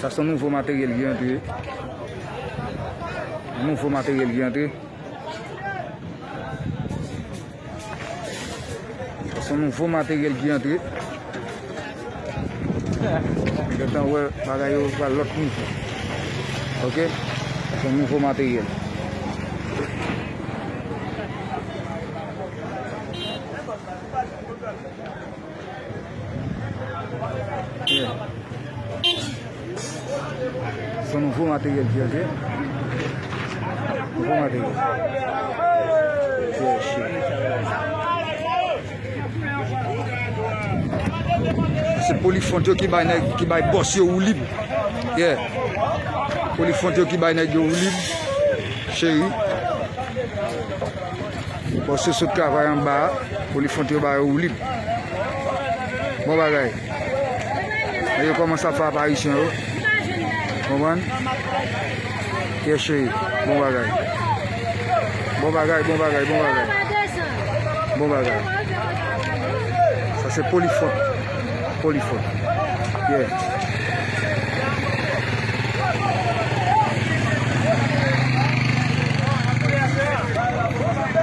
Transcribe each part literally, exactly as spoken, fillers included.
Sa se yon nouvo materyèl ki antre. Yon nouvo materyèl ki antre. Sa se yon nouvo materyèl ki antre. Gentan wè bagay yo pral lòt nivo. Ok? Sa se yon nouvo materyèl. Yeah. Se nouvo materyèl ki antre. Nouvo materyèl. Yeah, shit. Se Polifront yo ki bay nèg, ki bay bòs yo woulib. Yeah. Polifront yo ki bay nèg yo woulib. Cheri. Bòs yo sot travay anba a, Polifront yo ba yo woulib. Bon bagay. Nèg yo kòmanse ap fè aparisyon yo. Konprann? Yes, cheri. Bon bagay. Bon bagay, bon bagay, bon bagay. Bon bagay. Sa se Polifront. Polifront. Yeah.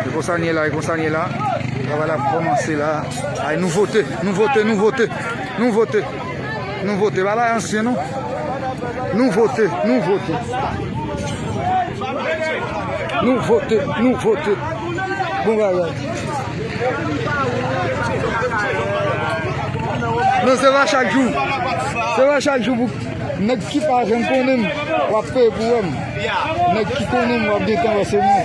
E konsa n ye la, e konsa n ye la. Travay la ap kòmanse la. Ay, nouvote, nouvote, nouvote, nouvote. Nouvote, pa bay ansyen non. Nouvote, nouvote. Nouvote, nouvote. Bon bagay. Non, se pa chak jou. Se pa chak jou pou nèg ki pa janm konnen m, w ap peye pou wè m. Nèg ki konnen m, w ap gentan wè se mwen.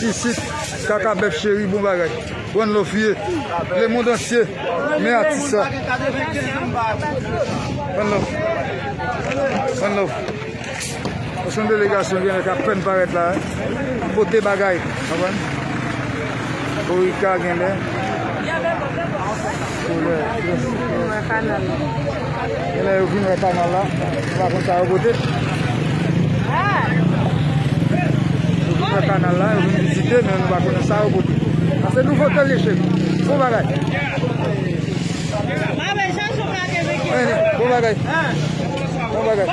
Isit, Kaka Bèf Cheri, bon bagay. One love, ye. Le monde entier. Men atis sa. One love. One love. Yon delegasyon genlè k apèn parèt la, eh. Pote bagay, konprann? Borika genlè. Koulè, yes, yes. Genlè yo vin wè kanal la. Nou pa konn sa yo pote. Yo vin wè kanal la, yo vin vizite, men nou pa konnen sa yo pote. Sa se nouvote l ye, cheri. Bon bagay. Bon bagay. Bon bagay.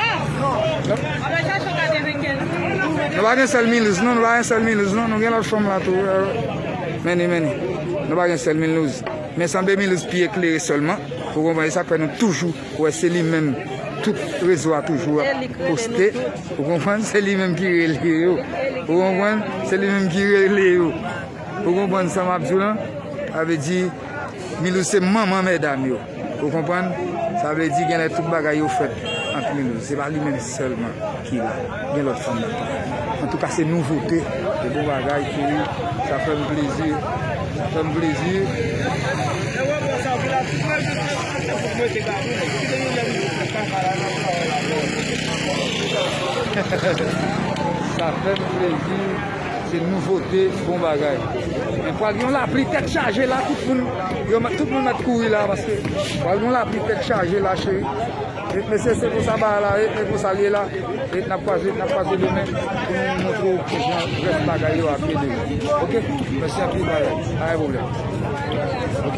Nou pa gen sèl Milouz non, nou pa gen sèl Milouz non, nou gen lòt fanm la tou. Meni, meni. Nou pa gen sèl Milouz. Men sanble Milouz pi eklere sèlman. Ou konprann, e sa k fè nou toujou wè se li menm. Tout rezo a toujou ap poste. Ou konprann, se li menm ki rele yo. Ou konprann, se li menm ki rele yo. Ou konprann sa m ap di w lan? Sa vle di, Milouz se manman medam yo. Ou konprann? Sa vle di, genlè tout bagay yo fèt ant Milouz. Se pa li menm sèlman ki la. Gen lòt fanm nan tou. Antouka, se nouvote. Se bon bagay, cheri. Sa fè m plezi. Sa fè m plezi. Sa fè m plezi. Se nouvote, bon bagay. Men pral gen yon lapli tèt chaje la, tout moun, yo, tout moun mèt kouri la, paske pral gen yon lapli tèt chaje la, cheri. E, mesye, se konsa bagay la ye, e konsa l ye la. E n ap kwaze, n ap kwaze demen pou nou montre w kijan rès bagay yo ap ye demen. Ok? Mèsi anpil, bagay. Pa gen pwoblèm. Ok?